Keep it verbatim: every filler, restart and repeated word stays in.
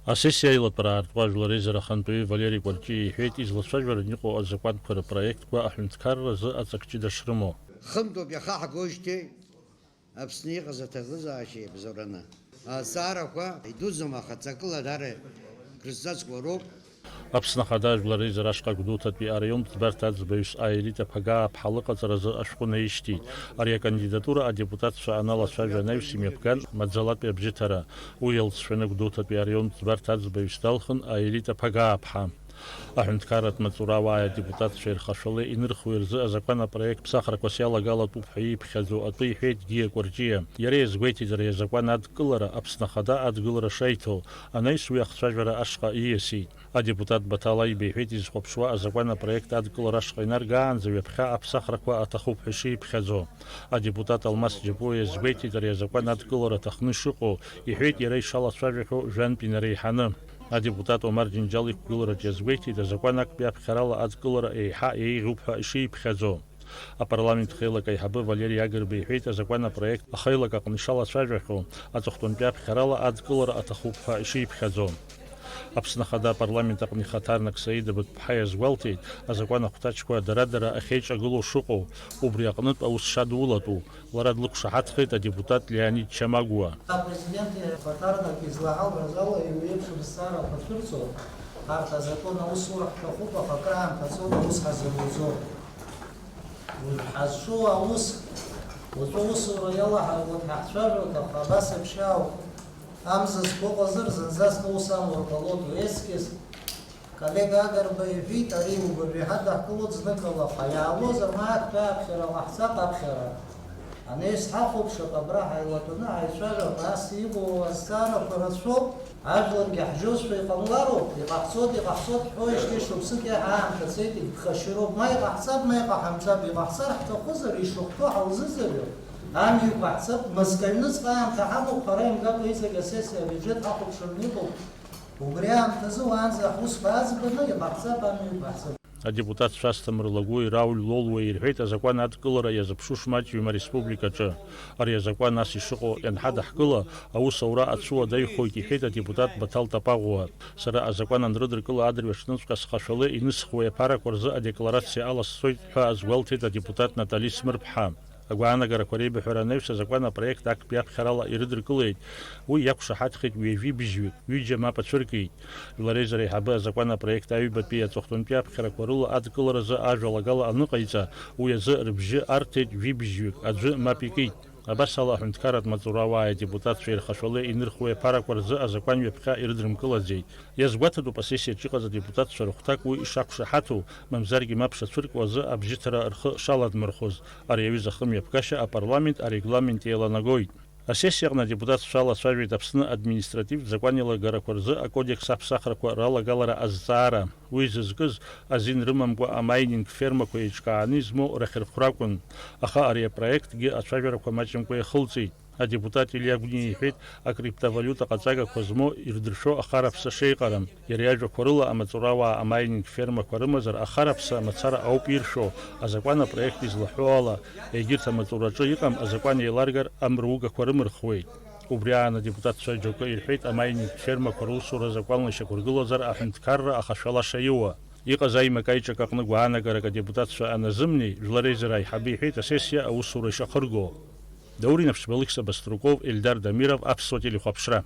Асессиа аилатәара аартуа жәлар реизара ахантәаҩы Валери Кәарҷиа иҳәеит, излацәажәараны иҟоу азакәанқәа рыпроектқәа аҳәынҭқарра азы аҵак ҷыда шрымоу. Хынтәоуп иахаҳгоижьҭеи Аԥсны иҟаз аҭагылазаашьа иабзоураны. Азҵаарақәа идуӡӡом, аха ҵакыла даара крызҵазкуа роуп. Аԥсны Ахада Жәлар Реизара ашҟа Гәдоуҭатәи араионтә ӡбарҭа аӡбаҩыс Аелита Ԥагааԥҳа лыҟаҵаразы ашәҟәы наишьҭит. Ари акандидатура адепутатцәа аналацәажәа анаҩс имҩаԥган маӡалатәи абжьыҭара. Уи иалҵшәаны Гәдоуҭатәи араионтә ӡбарҭа аӡбаҩыс далхын Аелита Ԥагааԥҳа. Аҳәынҭқарратә маҵура ауааи адепутатцәеи рхашәалеи инырхуеи рзы азакәан апроект ԥсахрақәас иалагалатәуп ҳәа ииԥхьаӡо атәы иҳәеит Гиа Кәарҷиа. Иара иазгәеиҭеит ари азакәан адкылара Аԥсны Ахада адгылара шаиҭо, анаҩс уи ахцәажәара ашҟа ииасит. Адепутат Баҭал Аиба иҳәеит, изхәаԥшуа азакәан апроект адкылара ашҟа инаргаанӡа ҩаԥхьа аԥсахрақәа аҭахуп ҳәа ишиԥхьаӡо. Адепутат Алмас Џьапуа иазгәеиҭеит ари азакәан адкылара аҭахны ишыҟоу, иҳәеит иара ишалацәажәахьоу жәантә инареиҳаны. Адепутат Омар Џьынџьал иқәгылараҿ иазгәеиҭеит, азакәан актәи аԥхьарала адкылара еиҳа еиӷьуп ҳәа ишиԥхьаӡо. Апарламент хеилак аиҳабы Валери Агрба иҳәеит, азакәан апроект ахеилак аҟны ишалацәажәахьоу, аҵыхәтәантәи аԥхьарала адкылара аҭахуп ҳәа ишиԥхьаӡо. Аԥсны Ахада апарламент аҟны ихаҭарнак Саида Быҭәԥҳа иазгәалҭеит, азакәан ахәҭаҷқәа дара-дара ахьеиҿагылоу шыҟоу, убри аҟнытә аус шадулатәу, лара длықәшаҳаҭхеит адепутат Леонид Чамагәуа. Апрезидент ихаҭарнак излаҳауҳәаз ала, еиуеиԥшым зҵаарақәа шәырҵо, арҭ азакәан аусура ҳҭахуп, аха акраамҭа цоит аус ҳазыруӡо. Уажә ҳазҿу аус, уаҵәы аусура иалаҳаргоит ҳәа ҳцәажәоит, аха абас еиԥш иаауп. Амзызқәа ыҟазар, зынӡаск аус амур ҟалоит, уеизгьы. Коллега Агрба иҳәеит, ари убыржәы иҳадаҳкылоит зныкала, аха иаалозар, ма актәи аԥхьара ҟаҳҵап, аԥхьара. Анаҩс ҳахәаԥшып, абра ҳаилатәаны ҳаицәажәап, ас иҟоу азҵаарақәа рацәоуп, ажәларгьы ҳжьозшәа иҟамлароуп, иҟаҳҵоит, иҟаҳҵоит ҳҳәоижьҭеи шықәсык иаҳа аамҭа цеит, иԥхашьароуп, ма иҟаҳҵап, ма иҟаҳамҵап, иҟаҳҵар ҳҭахызар, ишахәҭоу ҳалзыӡырҩып, амҩақәа ҳцап, мызкы аҩныҵҟа аамҭа ҳамоуп, ҳара имгакәа иҵегь асессиа абиуџьет ҳахәаԥшыраны иҟоуп. Убри аамҭазы уаанӡа ҳусқәа аӡбаны иҟаҳҵап, амҩа иқәаҳҵап. Адепутатцәа Асҭамыр Лагәуеи Рауль Лолуеи ирҳәеит, азакәан адкылара иазыԥшу шмаҷҩым ареспубликаҿы. Ари азакәан ас ишыҟоу ианҳадаҳкыла, аус аура ацәуадаҩхоит, иҳәеит адепутат Баҭал Тапаӷәуа. Сара азакәан анрыдыркыла адырҩаҽныҵәҟьа схашәала инысхуеи аԥарақәа рзы адекларациа ала сцоит ҳәа азгәалҭеит адепутат Натали Смырԥҳа. Агәаанагарақәа реибыҳәара анаҩс азакәан апроект актәи аԥхьарала ирыдыркылеит. Уи иақәшаҳаҭхеит ҩажәи быжьҩык, ҩыџьа мап ацәыркит. Жәлар реизара аиҳабы азакәан апроект аҩбатәи аҵыхәтәантәи аԥхьарақәа рыла адкыларазы ажәалагала аныҟаиҵа, уи азы рыбжьы арҭеит жәибжьҩык, аӡәы мап икит. Абас ала аҳәынҭқарратә маҵура ауааи адепутатцәеи рхашәала инырхуеи аԥарақәа рзы азакәан ҩаԥхьа ирыдрымкылаӡеит. Иазгәаҭатәуп асессиаҿ иҟаз адепутатцәа рыхәҭак уи ишақәшаҳаҭу, мамзаргьы мап шацәыркуа азы абжьыҭара рхы шаладмырхәыз. Ари аҩыза ахымҩаԥгашьа апарламент арегламент еиланагоит. Асессиаҟны адепутатцәа алацәажәеит Аԥсны административтә закәанеилыргарақәа рзы акодекс аԥсахрақәа ралагалара азҵаара. Уи зызкыз, азин рымамкәа амайнинг фермақәа еиҿкааны измоу рахьырхәра акәын. Аха ари апроектгьы ацәажәарақәа маҷымкәа иахылҵит. Адепутат Илиа Гәниа иҳәеит, акриптовалиута ҟаҵагақәа змоу ирдыршәо ахараԥса шеиҟарам. Иара иажәақәа рыла, амаҵурауаа амайнинг фермақәа рымазар, ахараԥса мацара ауп иршәо, азакәан апроект излаҳәо ала, егьырҭ амаҵураҿы иҟам азакәан еиларгар амругақәа рымырхуеит. Убри аан адепутатцәа џьоукы ирҳәеит, амайнинг фермақәа русура закәанла ишьақәыргылазар аҳәынҭқарра ахашәала шаиуа. Иҟаз аимак-аиҿак аҟны гәаанагарак адепутатцәа аназымнеи, Жәлар Реизара аиҳабы иҳәеит асессиа аусура ишахырго. Даур Инаԥшьба, Алықьса Баструков, Ельдар Дамиров, Аԥсуа телехәаԥшра.